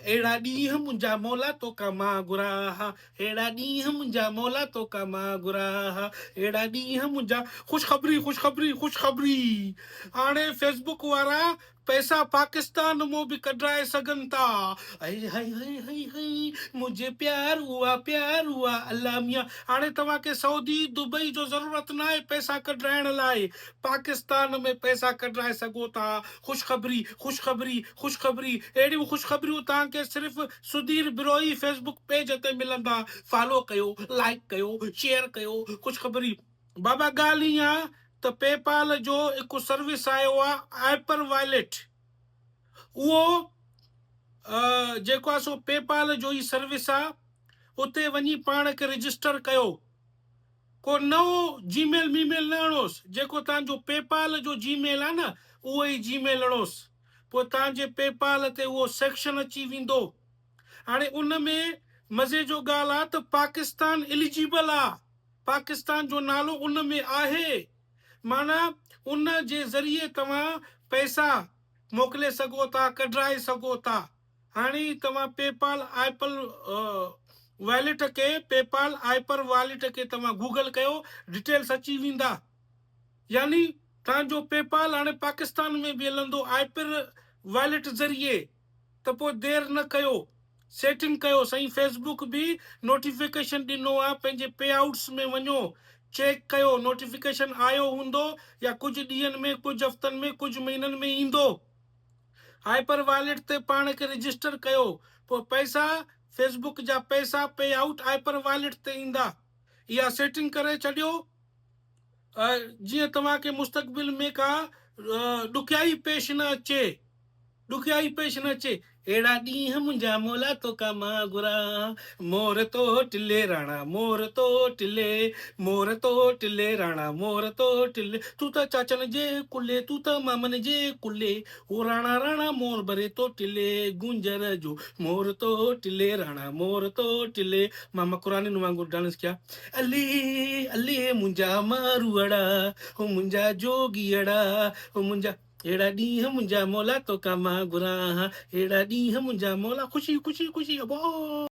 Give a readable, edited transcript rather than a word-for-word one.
اهڙا ڏينهن منهنجا مولا توکان مان گهران ها اهڙا ڏينهن منهنجا مولا توکان مان گهران ها اهڙا ڏينهن منهنجا خوشخبري خوشخبري خوشخبري هاڻي فيسبوڪ وارا پئسا پاڪستان مون به ڪڍرائي سگهن ٿا. هئي هئي هئي هئي هئي منهنجي پيار اها پيار اها الله ميان هاڻي توهان کي سعودي دبئي جو ضرورت ناهي پئسا ڪڍرائڻ لاء پاڪستان ۾ پئسا ڪڍرائي سگهو ٿا خوشخبري خوشخبري خوشخبري اهڙيون خوشخبريون توهان کي صرف سڌير بروهي فيسبوڪ پيج تي ملندا فالو ڪيو لائيڪ ڪيو شيئر ڪيو خوشخبري بابا ڳالهه ائين آ ته پي پال جو هڪ سروس آيو آ آئپر واليٽ اهو جيڪو آ سو پي پال جو ئي سروس آ اتي وڃي پاڻ کي رجسٽر ڪيو ڪو نئون جي ميل مي ميل نه هڻوس جيڪو توهان جو پي پال جو جي ميل آ نه اهو ئي جي ميل هڻوس پوء توهان جي پي پال تي اهو سيڪشن اچي ويندو هاڻي ان ۾ مزي جو ڳالهه آ ته پاڪستان اليجيبل آ پاڪستان جو نالو ان ۾ آهي معنيٰ ان جي ذريعي توهان پئسا موڪلي سگهو ٿا ڪڍرائي سگهو ٿا هاڻي ئي توهان پي پال آئپل واليٽ کي پي پال آئپر واليٽ کي توهان گوگل ڪيو ڊٽيلس اچي ويندا يعني توهان جو پي پال هاڻي پاڪستان ۾ به هلندو آئپر واليٽ ذريعي. ته پوء دير نه ڪيو سيٽنگ ڪيو سائين فيسبوڪ به نوٽيفڪيشن ڏنو آ پنهنجي پي آئوٽس ۾ وڃو چيڪ ڪيو نوٽيفڪيشن آيو هوندو يا ڪجهه ڏينهن ۾ ڪجهه هفتن ۾ ڪجهه مهينن ۾ ايندو هائپر واليٽ تي پاڻ کي رجسٽر ڪيو پوء پئسا فيسبوڪ جا پئسا پي آئوٽ هائپر واليٽ تي ايندا اها سيٽنگ ڪري ڇڏيو جيئن توهان کي مستقبل ۾ ڪا ڏکيائي پيش نه اچي. ڏکيائي پيش نه اچي. اهڙا ڏينهن منهنجا مولا توکان مان گهران. مور تو ٽلي راڻا مور تو ٽلي مور تو ٽلي راڻا مور تو ٽلي تون ته چاچن جي ڪلهي تون ته مامن جي ڪلهي او راڻا راڻا مور بري تو ٽلي گونجر جو مور تو ٽلي راڻا مور تو ٽلي مان مڪرانين وانگر ڊانس ڪيا علي علي منهنجا ماروئڙا او منهنجا جوڳيئڙا او منهنجا اهڙا ڏينهن منهنجا مولا توکان مان گهران ها اهڙا ڏينهن منهنجا مولا خوشي خوشي خوشي ابا.